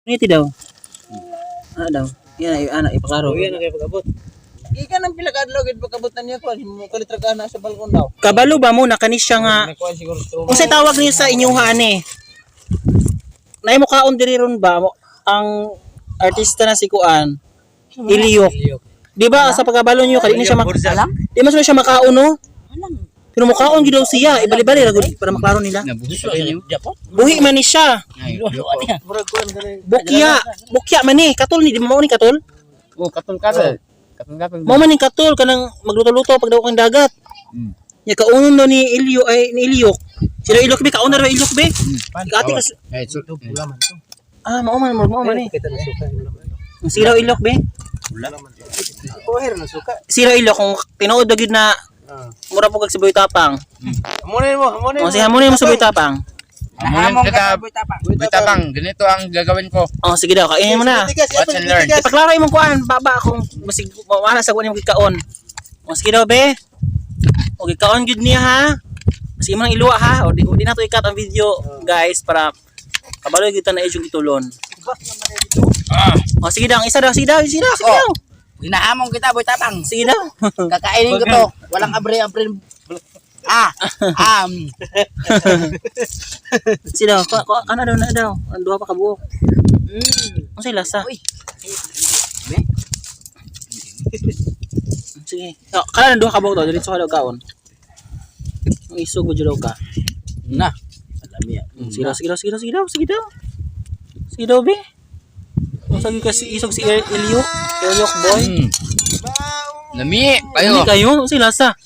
Ngiti daw. Ano daw? Yan ay ana ipaklaro. Uy, na kayo pag-abot. Gikan ang pila ka adlaw gid pag-abot na niya kuan, mo kalit ra ka na sa balkon daw. Kabalo ba mo na kani siya nga Nakuan siguro trauma. unsay tawag niyo sa inyong ani? Nay mo kaon diri ron ba ang artista na si Kuan? Iliyok. Di ba sa pagkabalo niyo kali ni siya mak Di man siya makaon, no? Pero mukaon gid daw siya, ibali-bali ra gud para maklaro nila. Buhi man ni siya. Murag kuan gani. Bukya, bukya man ni, katol ni di mo ni katol. Oh, katol katol. Katol katol. Mao man ni katol kanang magluto-luto pag daw kang dagat. Ya kaunon daw ni Ilyo ay ni Ilyok. Sila Ilyok be kaon na raw Ilyok be. Ikaati kas Ay, so, Pula man to. ah mao man mao man ni. Kita na suka. Sila Ilyok be. Kuher na suka. Sila Ilyok kung tinuod na gyud na mura po kag siboy tapang. Hamunin mo, hamunin O sige hamunin mo siboy tapang. Hamunin kita. Boy Tapang, ganito ang gagawin ko. O sige daw kainin mo na. Watch and learn. Ipaklaro imong kuan baba kung basig wala sa kuan imong gikaon. O sige daw be. O gikaon gyud niya ha. Sige mo nang iluwa ha. O di na to ikat ang video guys para kabalo gyud ta na isyong gitulon. O sige daw, ang isa daw, sige daw, sige daw, sige daw. Ginahamon kita, Boy Tapang. Sige daw. Kakainin ko to. Walang abre-abre. Ah, um, Sige daw, kana daw na daw. Ang duha pa ka buok. Unsay lasa? Uy. Sige. O, kana duha ka buok to, diretso ka daw kaon. Ang isog mo jud daw ka. Na. Alami ah. Sige daw, sige daw, sige daw, sige daw, sige daw. Sige daw, be. Ang ka si isog si Eliok, Eliok boy. Lami, Kayo. kayo. Kayo, unsay lasa?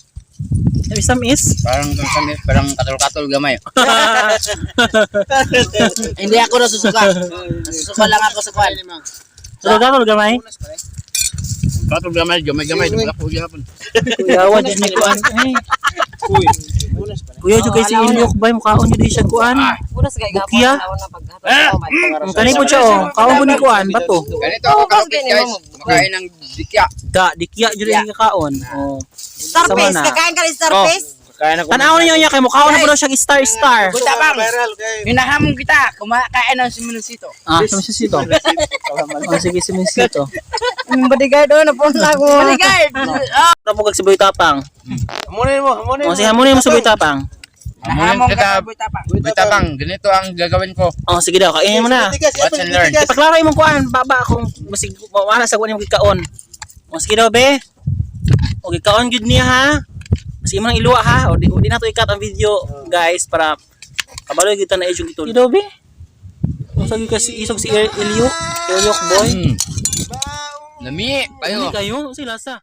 Tamis-tamis. Parang kami, parang katol-katol gamay. Hindi ako nasusuka. Nasusuka lang ako sa kwan. Tulog ako gamay. Katol gamay, gamay-gamay, dubla ko gyapon. Kuyawa jud ni kuan. Eh. Kuya jud kay si Eliok boy, mukaon jud siya kuan. Bukya. Ang kani po siya oh, kaon po ni kuan bato. Ganito ako kalupit, guys. Kumakain ng dikya. Da, dikya jud yung kaon. Oh. Starface, Sama na. kakain ka rin starface? Tanaw ninyo niya kay mukhaon na po daw siyang star star. Boy Tapang, Viral kay. ginahamon kita. Kumakain ng simulusito. Ah, sumisito. Oh, sige, sumisito. Bodyguard, oh, napunta ako. Bodyguard! Ah, Ano po kag si Boy Tapang? Hamunin mo, hamunin O, sige, hamunin mo si Boy Tapang. Hamunin Ginahamon kita. kita, Boy Tapang. Boy Tapang, ganito ang gagawin ko. O, sige daw, kainin mo na. Watch and learn. Ipaklaro imong kuan, baba kung basig wala sa kuan imong gikaon. O sige daw be. O gikaon gyud niya ha. Sige mo nang iluwa ha. O di na to ikat ang video guys para kabalo gyud ta na isyong gitulon. Sige daw be. O sige kasi isog si Eliok, Eliok boy. Lami, kayo. Kayo, kayo, unsay lasa?